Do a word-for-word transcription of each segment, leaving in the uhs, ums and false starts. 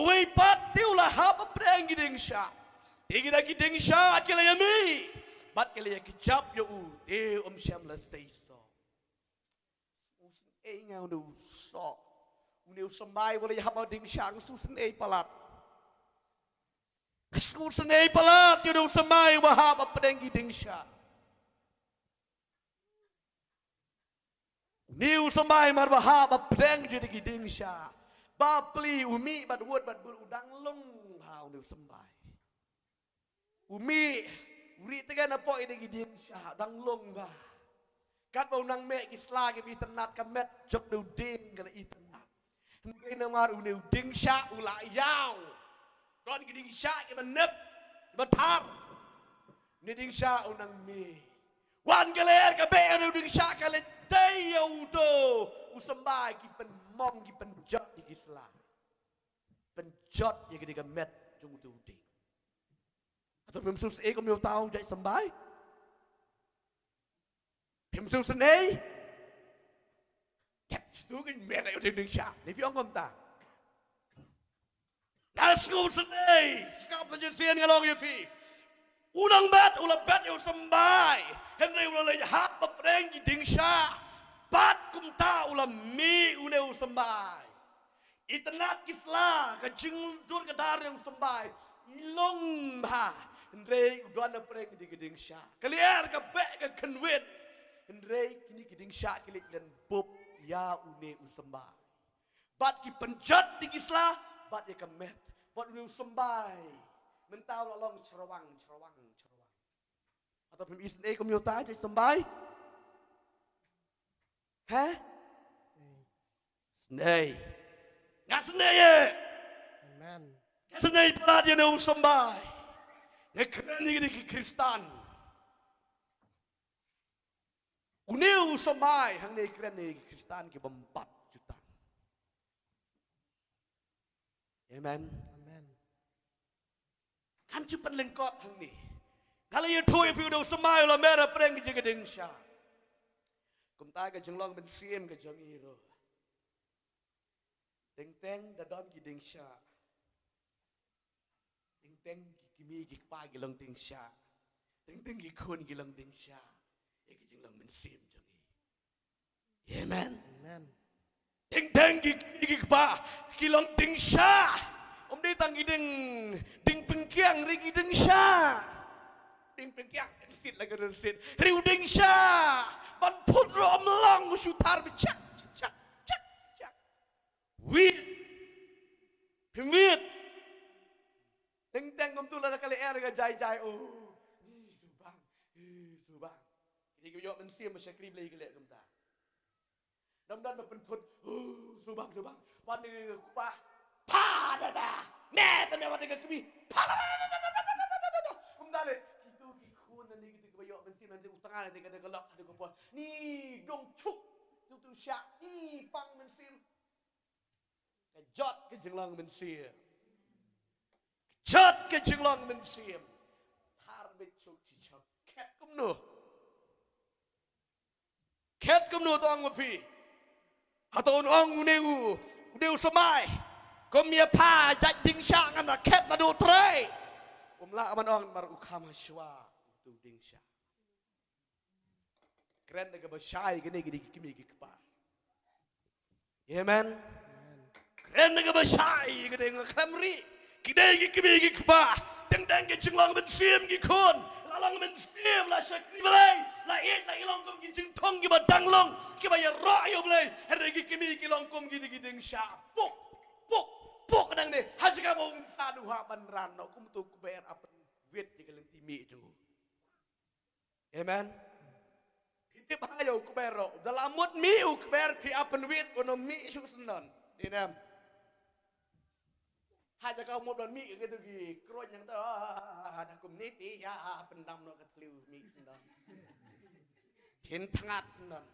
poi pat te u la hap hapdeng ki dieng shah. Te kita ki dieng shah ki la ïamih bad ki la ïakjap ïa u, te um shym la sei soh. Sngewsynei nga une u soh, une u symbai uba la ïahap ha dieng shah, nga sngewsynei palat. Nga sngewsynei palat ïa une u symbai uba hap hapdeng ki dieng shah. Une u symbai mar ba hap hapdeng jong ki dieng shah, bapli u mih bad wut bad bur, u dang lung bha une u symbai. U mih, u rieh tngen hapoh ïa ki dieng shah, u dang lung bha. Katba u nang meh ki sla kiba itynnad, ka met jong une u dieng ka la itynnad. Hynrei namar une u dieng shah u la ïaw, don ki dieng shah kiba nep, kiba thar. Une u dieng shah u nang mih. Wan ka lyer ka beh ïa une u dieng shah, ka leit tei ïa uto u symbai, ki pynmong, ki pynjot ïa ki sla, pynjot ïa kane ka met jong uto u dieng. Hato phim sngewsynei kum ïa uta u jait symbai? Phim sngewsynei? Tep, tu ngin meh ïa u dieng, dieng shah. Ni phi ong kumta? Nga sngewsynei, sngap sa shisien nga la ong ïa phi. U nang bet, u la bet ïa u symbai, hynrei u la leit hap hapdeng ki dieng shah. Bad kumta u la mih une u symbai. Itynnad ki sla, ka jingdur ka dar jong u symbai i long bha. Hynrei u don hapdeng kine ki dieng shah. Ka lyer ka beh ka khynwit. Hynrei kine ki dieng shah ki leit len bup ïa une u symbai. Bad ki pynjot ïa ki sla bad ïa ka met. Bad une u symbai mynta u la long shrwang, shrwang, shrwang. Hato phim isynei kum ïa uta u jait symbai? He? Synei. Nga synei ïa. Amen. Nga synei palat ïa une u symbai. Nga kren ïa kine ki Khristan. Une u symbai hangne kren ïa ki Khristan ki bym pat jutang. Amen. Amen. Ngan shu pynlyngkot hangne. Nga la ïathuh ïa phi, une u symbai u la mih hapdeng ki jingdeng shah. Kumta ka jinglong mynsiem ka jong ngi ruh. Teng teng da don ki deng shah. Teng teng ki kmie ki kpa ki long deng shah. Teng teng ki khun ki long deng shah ïa ka jinglong mynsiem jong ngi. Amen. Amen. Teng teng ki kmie ki kpa ki long deng shah. Ym dei tang ki deng, deng pynkiang, hynrei ki deng shah. Deng pynkiang, deng sit la ka deng sit. Hynrei u deng shah ban phut ruh ym long, u shu thar ba chak chak chak chak. Wit. Phim wit. Teng teng kumtu lada ka lyer ka jai jai, oh, ni subang, ni subang. Ki dei kiba ïoh mynsiem ba shakri Blei ki leh kumta. Dang don ba pynthut, oh, subang, subang. Wan dei ka kpa, pa da da. Me ta me wan dei ka kmie, pa da da da da da. Kumta leh. Kitu ki khun nangne, kitu kiba ïoh mynsiem nangne, u tnga nangne ka dei ka lok, ka dei ka por. Ni dong chuk, tu tu shah, ni pang mynsiem. Ka jot ka jinglong mynsiem. Ka jot ka jinglong mynsiem. Thar beit chuk chi chok. Khet kumno? Khet kumno to ong ma phi? Hato un ong une u, une u samai, kum ïa pha jait ding shah ngan da khet naduh trei? Um lah ban ong, namar u kham ha shuwa utu u ding shah. Kren da kaba shai kine ki dei ki kmie ki kpa. Amen. Kren da kaba shai, ki dei, nga khlem ri. Ki dei ki kmie ki kpa. Teng teng ki jinglong mynsiem ki khun, la long mynsiem, la shakri Blei, la ïeit, la ïalong kum ki jingthung kiba dang long, kiba ïaroh ïa U Blei. Hynrei ki kmie ki long kum ki dei ki ding shah. Puk, puk, puk nangne. Ha jaka ba u insan u hap ban ran noh kum utu u kber, hap ban wit ïa ka lynti mih jong u. Amen. Phi tip ha ïa u kber ruh, da la mut mih u kber, phi hap pynwit, un ym mih shuh syndon. Dei ne em? Ha jaka u mut ban mih, kito ki kruiñ hangto, ah, da kumne te ïa pyndam noh ka thliew mih syndon. Kin thngat syndon.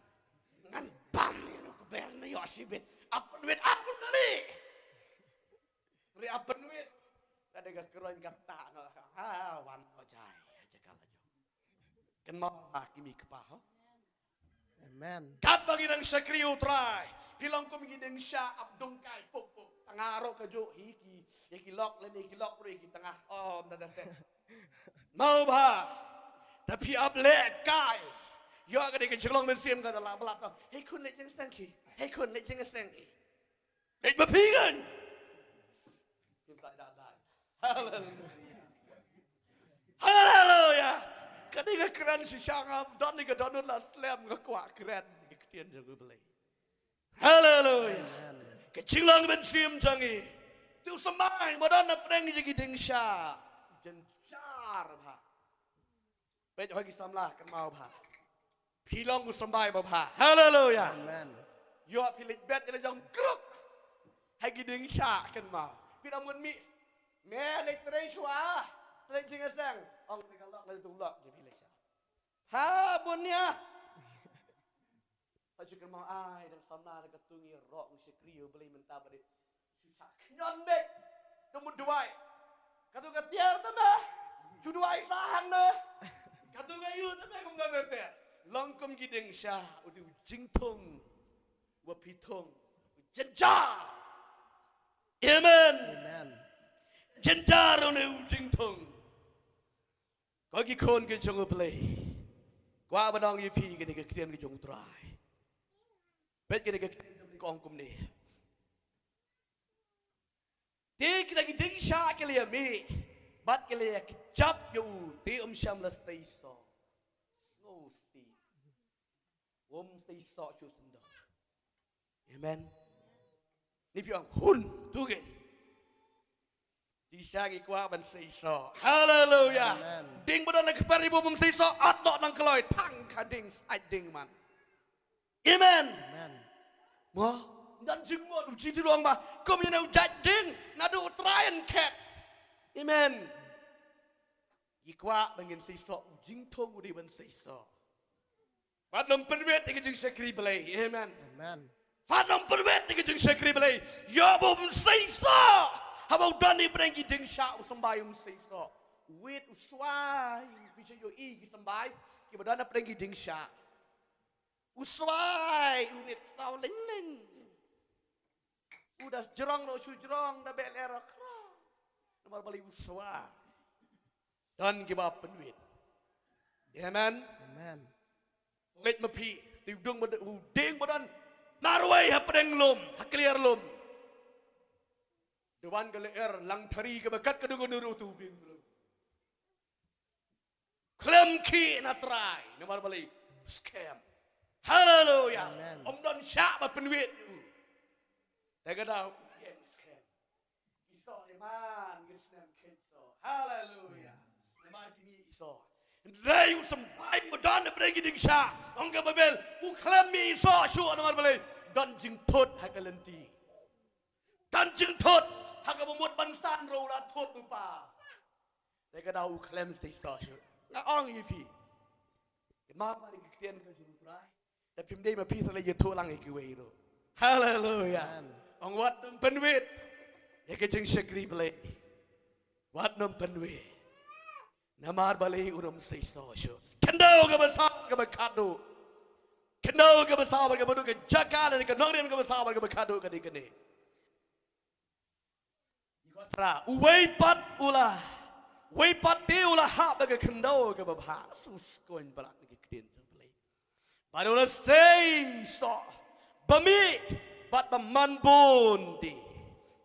Ngan bam ïa u kber na ïoh shibit. Hap pynwit, hap pynmih. Ri hap pynwit. Ka dei ka kruiñ ka tah noh. Ha, wan noh jai ha jaka la jong. Kynmaw ba ki kmie ki kpa, ho. Amen. Katba ngi dang shakri U Trai, phi long kum ki ding shah, hap dung kai puk puk. Tnga ruh ka juh hi ki, ïa ki lok lane ki lok ruh ïa ki tnga. Oh, ym da da te. Mo bha. Da phi ap leh kai. Ïoh ka dei ka jinglong mynsiem ka da la blat ka. Hei khun leit jingïaseng ki. Hei khun leit jingïaseng ki. Leit ba phi kan. Kim sa da da. Haleluya. Haleluya. Ka dei ka kren shisha nga don ni ka dohnud la slem nga kwah kren. Ka ktien jong U Blei. Haleluya. Amen. Ka jinglong mynsiem jong ngi. Te u symbai ba don na pdeng jong ki dieng sha. Jynjar bha. Peit ha ki samla kynmaw bha. Phi long u symbai ba bha. Haleluya. Amen. Ïoh phi leit bet ïa la jong kruk. Ha ki dieng sha kynmaw. Phi dang mut mih. Me leit trei shuwa. Leit jingïaseng. Ong phi ka lok leit tu lok phi leit sha. Ha bun ïa. Sa shu kynmaw ai dang samla da katu ngi rok ngi shakri ïa U Blei mynta ba dei. Shu shah khñiot beit. Ka mut duwai. Katu ka tiar te me. Shu duwai sah hangne. Katu ka ïu te me kum ka tiar. Long kum ki dieng sha u dei u jingthung. Wa phi thung. Jynjar. Amen. Amen. Jynjar u dei u jingthung. Ko ki khun ki jong U Blei. Kwah ban ong ïa phi kane ka ktien ka jong U Trai. Peit kane ka ktien ka ong kumne. Te kita ki dieng sha ki la ïa mih bad ki la ïa kjap ïa u te um shym la seisoh. Sngewsih. Um seisoh shuh sendok. Amen. Ni phi ong hun tu ke. Dieng sha ngi kwah ban seisoh. Haleluya. Amen. Dieng ba don na kper ibu bym seisoh at noh nang kloi tang ka dieng sait dieng man. Amen. Amen. Mo, dan jingmut u jingtyrong ba kum ïa u jait dieng naduh u trai yn khet. Amen. Ngi kwah ba ngin seisoh u jingthung u dei ban seisoh. Wat nym pynwit ïa ka jingshakri Blei. Amen. Amen. Wat nym pynwit ïa ka jingshakri Blei. Ïa bym seisoh. Haba u don ïa pdeng ki dieng sha u symbai um seisoh. Wit u swai. Phi shu ïohi ki symbai kiba don ïa pdeng ki dieng sha. U swai u rit saw leng leng. U da jrong ruh shu jrong da beh leh ruh krong. Namar balei u swai. Don kiba pynwit. Amen. Amen. Leit ma phi te u ding ba u ding ba don marwei ha pdeng lum ha kliar lum. Da wan ka lyer lang thari kaba kat ka dei ka nur utu u ding ba don. Khlem khih na trai namar balei skhem. Haleluya. Amen. Ym don shah ba pynwit u. Te ka dei u ïeng skhem. Ki soh ne man ki snem khet soh. Haleluya. Ne man ki ni soh. Dei u symbai ba don na pdeng ki dieng sha. Ong ka Baibl u khlem mih soh shuh namar balei don jingthut ha ka lynti. Don jingthut ha kaba mut ban san ruh u la thut u pa. Te ka dei u khlem seisoh shuh. Nga ong ïa phi. Kynmaw ba ki ktien ka jong u Trai. Da phim dei ma phi sa leit ïathuh lang ïa kiwei ruh. Haleluya. Amen. Ong wat nym pynwit ïa ka jingshakri Blei. Wat nym pynwit. Namar balei u nym seisoh shuh. Khyndew kaba saw kaba khadduh. Khyndew kaba saw kaba khadduh ka jaka lane ka nongrim kaba saw kaba khadduh ka dei kane. Uwei pat u la, uwei pat te u la hap ba ka khyndew kaba bha. Sus koin balat na ki ktien jong Blei. Bad u la sei soh ba mih bad ba man bun di.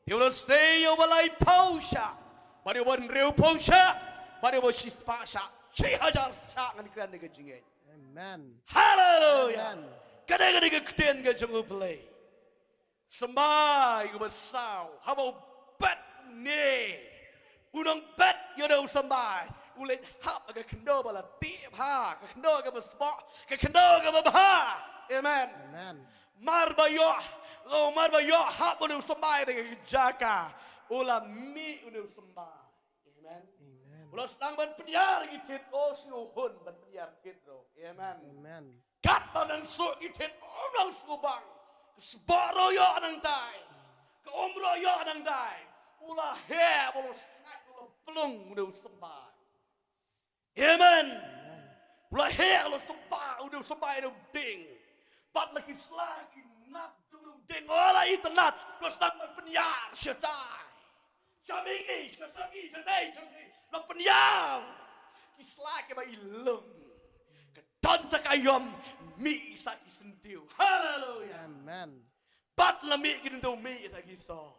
Te u la sei ïa u ba lai phew shah bad ïa u ba hynriew phew shah bad ïa u ba shispah shah. Shi hajar shah ngan kren na ka jingngeit. Amen. Haleluya. Amen. Ka dei ka dei ka ktien ka jong U Blei. Symbai uba saw haba u bet une u nongbet ïa une u symbai u leit hap ka khyndew ba la tih bha, ka khyndew kaba sboh, ka khyndew kaba bha. Amen. Amen. Mar ba ïoh, lo mar ba ïoh hap une u symbai da ka jaka u la mih une u symbai. Amen. Amen. U la sdang ban pynïar ki thied, o sngewhun ban pynïar thied ruh. Amen. Amen. Katba nang suk ki thied, o nang sngewbang. Ka sboh ruh ïoh nangtai. Ka um ruh ïoh nangtai. U la heh, u la sait, u la plung une u symbai. Amen. U la heh, u la symbai, une u symbai une u dieng. Bad la ki sla ki nap jong une u Te nga la itynnad, nga sdang ban pynïar shatai. Sha mihngi, sha sawdong, shatei, shatei. Nga pynïar. Ki sla kiba i lung. Ka don sa ka ïom, mih sa ki syntiew. Haleluya. Amen. Bad la mih ki syntiew, mih sa ki so.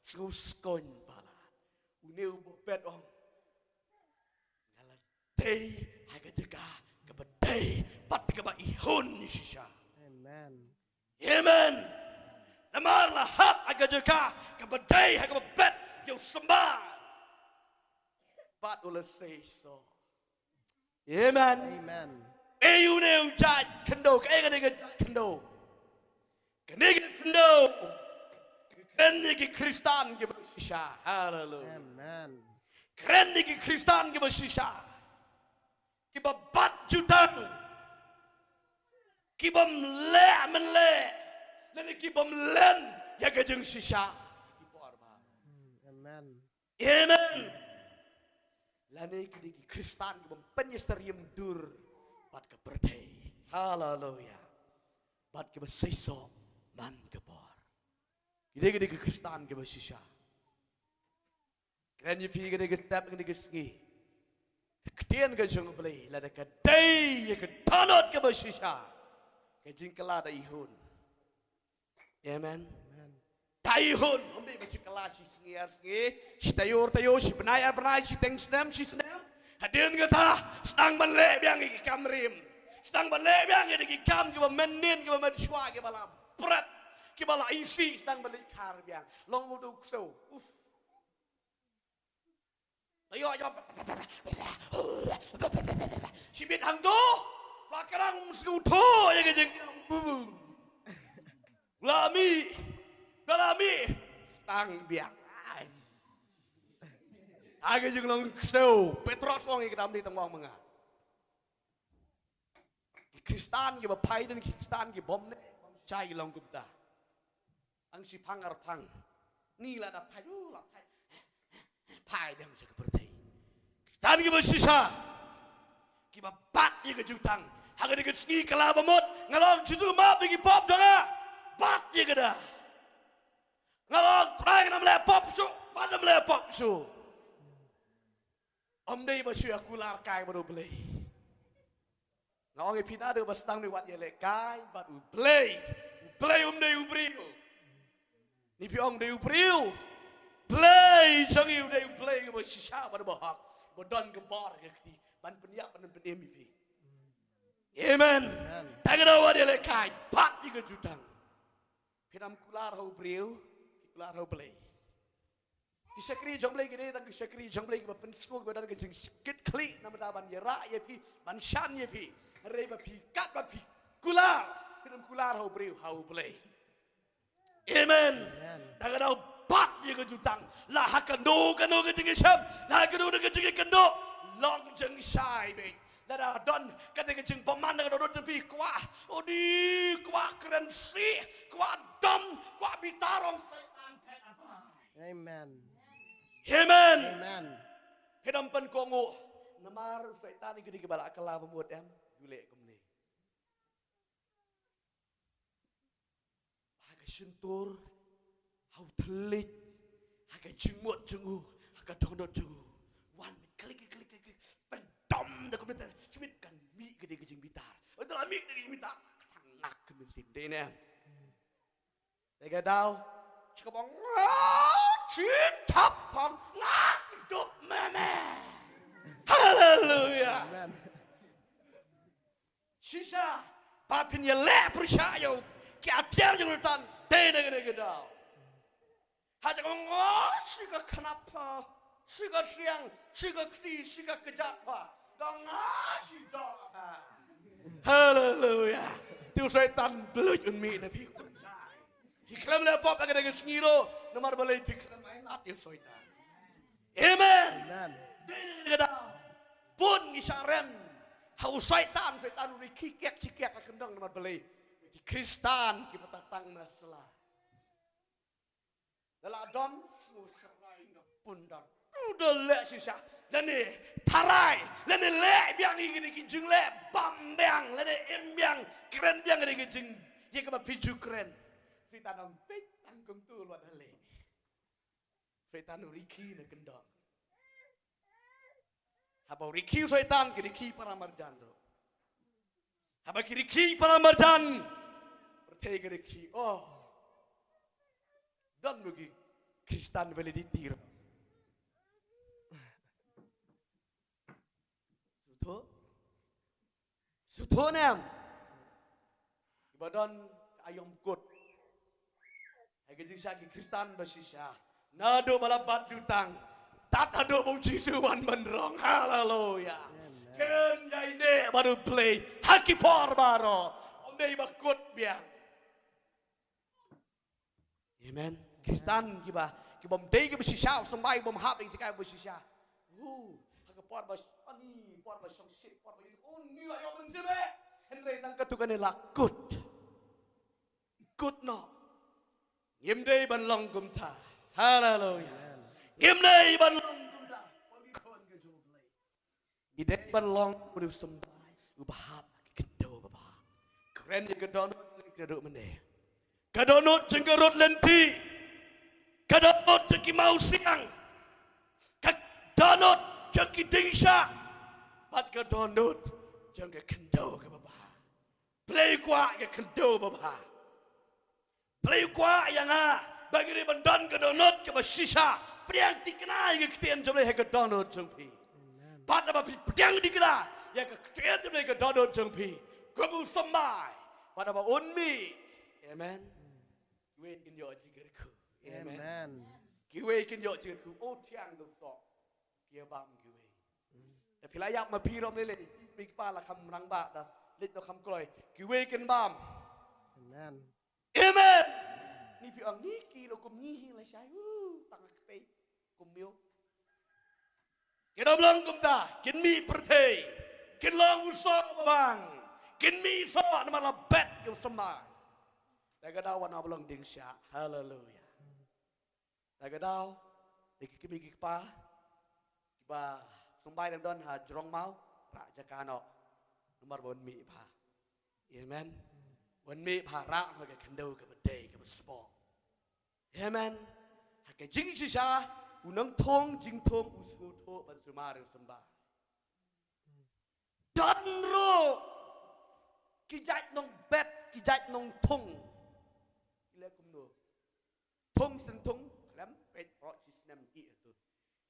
Sngew skon palat. Une u ba bet ong. Nga la dei ha ka jaka kaba dei bad kaba ihun shisha. Amen. Amen. Namar la hap ha ka jaka kaba dei ha kaba bet ïa u symbai. Bad u la sei so. Amen. Amen. Ei une u jait khyndew, kaei kane ka jait khyndew? Kane ka khyndew. Kren ïa ki Khristan kiba shisha. Haleluya. Amen. Kren ïa ki Khristan kiba shisha. Kiba bat jutang. Kibym leh mynleh. Lane kibym len ïa ka jingshisha. Ki por ba. Hmm, amen. Amen. Lane ki dei ki Khristan kibym pynïasyriem dur bad ka pyrthei. Haleluya. Bad kiba seisoh man ka por. Ki dei ki dei ki Khristan kiba shisha. Kren ïa phi kane ka step kane ka sngi. Ka ktien ka jong U Blei lada ka dei ïa ka dohnud kaba shisha. Ka jingkylla da ihun. Amen. Amen. Da ihun, ym dei ba shu kylla shi sngi ar sngi, shi taïew ar taïew, shi bnai ar bnai, shi teng snem shi snem. Hadien kata, sdang ban leh biang ïa ki kam rim. Sdang ban leh biang ïa ki kam kiba mynnin, kiba mynshuwa, kiba la bret, kiba la isih, sdang ban leit khar biang. Long u dei u ksew. Uf. Taïew, taïew. Shibit hangto. La krang sngewthuh ïa ka jingkyrpad. La mih. Ba la mih. Sdang biang. Ai. Ha ka jinglong ksew. Petros ong ïa ka dam dei tang ong ma nga. Ki Khristan kiba phai don ki Khristan kibym leh, bym shai long kumta. Ang shi phang ar phang. Ni la da phai, u la phai. Phai biang sha ka pyrthei. Khristan kiba shisha. Kiba bat ïa ka jutang. Ha kane ka sngi kylla ba mut. Nga long Jisu map ïa ki pop jong nga. Bat ïa ka da. Nga long Trai, ngan ym leh pop shuh. Ban ym leh pop shuh. Ym dei ba shu ïa kular kai bad U Blei. Nga ong ïa phi naduh ba sdang ne wat ïalehkai bad U Blei. U Blei um dei u briew. Ni phi ong dei u briew. Blei jong ngi u dei U Blei uba shisha bad uba hok. Ba don ka bor ka kti ban pynïap ban pynim ïa phi. Amen. Amen. Tang da wat ïalehkai bad ïa ka jutang. Phin ym kular ha u briew, phi kular ha U Blei. Ki shakri jong Blei ki dei tang ki shakri jong Blei kiba pynsngew kiba don ka jingkitkhlieh namar ban ïarap ïa phi, ban shan ïa phi. Hynrei ba phi kat ba phi kular, phin ym kular ha u briew, ha U Blei. Amen. Amen. Tang da bat ïa ka jutang. La ha kano kano ka jingïashem, la ha kano kano ka jingïakynduh, long jingshai beit. Lada don kata ka jingbymman, lada don phi kwah udi, kwah kren sih, kwah dom, kwah bitar, ong Soitan phet abai. Amen. Amen. Amen. Phi dang pynkohnguh namar Soitan ïa ki dei kiba la kylla ba mut em, u leh kumne. Ha ka shyntur, ha u thylliej, ha ka jingmut jong u, ha ka dohnud jong u. Wan klik klik klik klik, pyndom da kumne, te shimit kan mih ka dei ka jingbitar. Oi, te la mih ka dei ka jingbitar. Ka thang nak ka mynsiem dei ne. Te ka daw, shi ka bong, nga shi thap pang, nga dup meme. Haleluya. Amen. Shisha, ba phin ïaleh pyrshah ïa u, ki atiar jong u Soitan, te da ka dei ka daw. Ha jaka nga shi ka khnap pha, shi ka siang, shi ka kti, shi ka kjat pha. Da nga shi da. Haleluya. Te u Soitan bluit un mih na phi. Phi khlem leh pop ha ka dei ka sngi ruh, namar balei phi khlem ai lad ïa u Soitan. Amen. Amen. Dei na ka daw. Bun ngi shah rem ha u Soitan, Soitan u dei ki kek ki kek ha kyndong namar balei. Ki Khristan kiba tang na sla. Lada don sngewsih rai na pun da tu da leh shisha. Lane tharai, lane leh biang ïa kine ki jingleh bam biang, lane im biang, kren biang ïa ki jing, ïa kaba phi ju kren. Soitan ong peit tang kumtu wat hale. Soitan u rikhi na kyndong. Haba u rikhi u Soitan ki rikhi para marjan ruh. Haba ki rikhi para marjan. Pyrthei ki rikhi. Oh. Don ruh ki Khristan validity ruh. Sutho. Sutho ne em. Kiba don ka aïom kut. Ha ka jingshisha ki Khristan ba shisha. Naduh ba la bat jutang. Tat haduh ba u Jisu wan ban rong. Haleluya. Amen. Kin ïai neh bad U Blei. Ha ki por baroh. Ym dei ba kut biang. Amen. Khristan kiba, kibym dei kiba shisha, u symbai bym hap ïa ka jaka ba shisha. Uh, ha ka por ba, ani, por ba shongshit, por ba ïoh, oh, ni la ïoh mynsiem eh. Hynrei tang katto katne la kut. Kut noh. Ngim dei ban long kumta. Haleluya. Amen. Ngim dei ban long kumta. Ngi dei ban long u symbai uba hap ha ka khyndew babha. Kren ïa ka dohnud jong ka dohnud mynne. Ka dohnud jong ka rud lynti. Ka dohnud jong ki mawsiang. Ka dohnud jong ki diengshah. Bad ka dohnud jong ka khyndew kaba bha. Blei kwah ïa ka khyndew babha. Blei kwah ïa nga ba ngi dei ban don ka dohnud kaba shisha. Pdiang thikna ïa ka ktien jong Blei ha ka dohnud jong phi. Amen. Bad haba phi pdiang thikna ïa ka ktien jong Blei ha ka dohnud jong phi, kum u symbai, bad haba un mih. Amen. Kiwei kin ïoh jingkyrkhu. Amen. Amen. Kiwei kin ïoh jingkyrkhu. O thiang dewsoh. Ki ïa bam kiwei. Da phi la ïap ma phi rom lei lei. Phi kpa la kham rangbah da leit noh kham kloi. Kiwei kin bam. Amen. Amen. Ni phi ong ni ki ruh kum ngi hi lashai. Uh, tang ha kpei. Kum miaw. Kin ym long kumta. Kin mih pyrthei. Kin long u soh ba bang. Kin mih soh namar la bet ïa u symbai. Da ka daw wan ba long diengshah. Haleluya. Da ka daw, da ki kmie ki kpa, kiba symbai dang don ha jrong maw, rah jaka noh. Namar ba un mih bha. Amen. Un mih bha, rah noh ka khyndew kaba dei kaba spah. Amen. Ha ka jingshisha, u nongthung jingthung u sngewthuh ban sumar u symbai. Don ruh ki jait nongbet, ki jait nongthung. Ki leh kumno? Thung shen thung, khlem peit baroh shi snem ïa tu.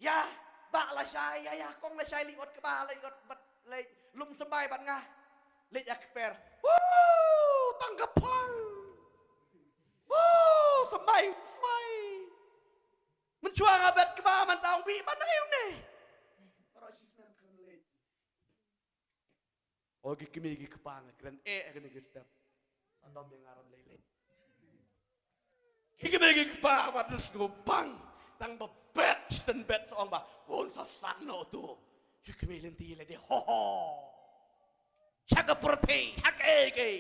Ïa, bah lashai, ïa, ïa, kong lashai leit ot kba, leit ot bad, leit lum symbai bad nga. Leit ïa kper. Woo, tang ka phlang. Woo, symbai, symbai. Mynshuwa nga bet kba mynta ong bih ban ïa une. Baroh shi snem khlem leit. O ki kmie ki kpa, nga kren eh kane ka step. Sa dom ïa nga rom lei lei. Ki kmie ki kpa wat sngewbang. Tang ba bet, shen bet sa ong ba un sa san noh tu. Ki kmie lynti lei de ho ho. Sha ka pyrthei, ha kaei kaei.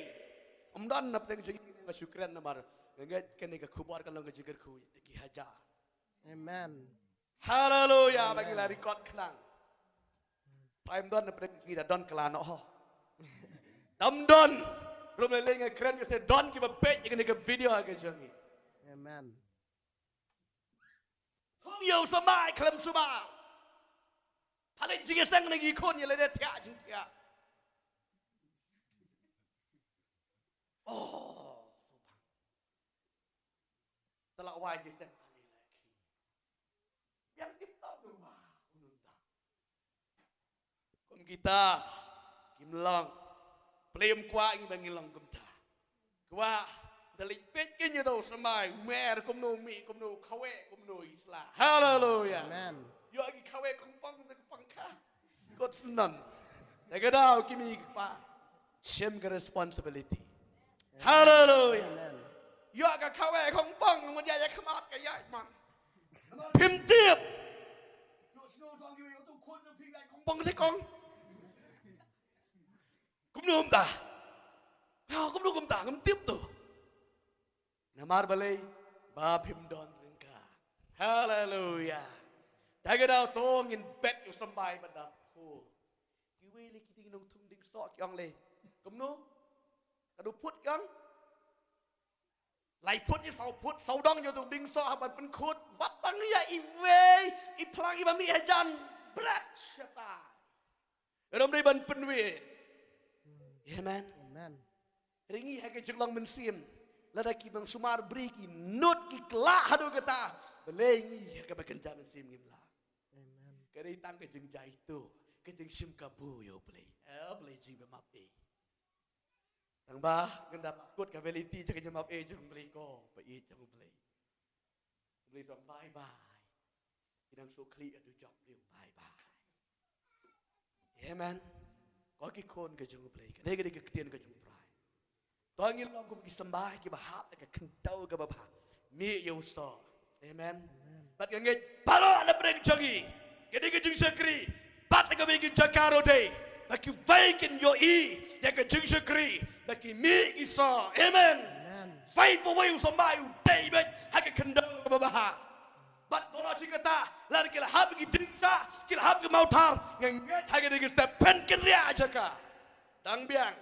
Ym don na pdeng jong ngi, nga shu kren namar nga ngeit kane ka khubor ka long ka jingkyrkhu ïa ki hajar. Amen. Haleluya, ba ngi la record khnang. Prime don na pdeng ngi da don kylla noh ho. Dam don. Rum lei lei nga kren ïa se don kiba peit ïa kane ka video ha ka jong ngi. Amen. Thung ïa u symbai khlem sumar. Pha leit jingïaseng na ki khun ïa lade thiah jingthiah. Oh, sumar. Te la wai jingïaseng ale la ki. Biang tip ta duma u nunta. Kum kita kim long. Blei um kwah ngi ba ngin long kumta. Kwah da leit peit kin ïa u symbai, mer kumno, mih kumno, kaweh kumno, isla. Haleluya. Amen. Ïoh ki kaweh kongpong da ka pangkha. Kot snon. Da ka daw ki mih ki pa. Shim ka responsibility. Haleluya. Amen. Ïoh ka kaweh kongpong, ngan ïa ïa khmat ka ïa man. Phim tip. Pong te kong. Kumno kumta. Ha, kumno kumta, ngam tip tu. Namar balei, ba phim don ryngkat. Haleluya. Da ka daw to ngin bet ïa u symbai ba da phu. Kiwei lei ki ding nongthung ding soh ki ong lei. Kumno? Ka du phut ki ong. Lai phut ïa saw phut, sawdong ïa u ding soh ha ban pynkhut, wat tang ïa iwei i phlang iba mih hajan bret shatai. Ïa ram dei ban pynwit. Amen. Amen. Ring ngi ha ka jinglong mynsiem, lada ki nongsumar bri ki nud ki klah haduh kata, balei ngi ha kaba kynja mynsiem ngim lah? Amen. Ka dei tang ka jingjia ïa u, ka jingshim kabu ïa u Blei. Eh, Blei jingmap eh. Tang ba ngan da kut ka validity jong ka jingmap eh jong u Blei ko, ba ïeit jong u Blei. U Blei tong bye bye. Ki nang suk khlieh ïa u jong u Blei bye bye. Amen. Ko ki khun ka jong u Blei, ka dei ka dei ka ktien ka jong u Trai. To ngin long kum ki symbai kiba hap ka khyndew kaba bha. Mih ïa u soh. Amen. Bad ka ngeit baroh na pdeng jong ngi, ka dei ka jingshakri. Bad ka bei ki jaka ruh dei ba kiwei kin ïohi ïa ka jingshakri, ba ki mih ki soh. Amen. Amen. Wei pa wei u symbai u dei beit ha ka khyndew kaba bha. Bad baroh shi katta, lada ki la hap ki dieng sha, ki la hap ki mawthar, nga ngeit ha ka dei ka step pynkynriah jaka. Tang biang.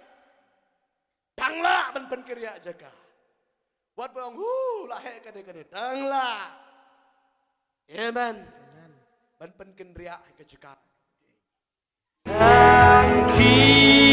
Tang lah ban pynkynriah jaka. Wat ba ong, hu, la heh kane kane. Tang lah. Amen. Amen. Ban pynkynriah ka jaka. Tang ki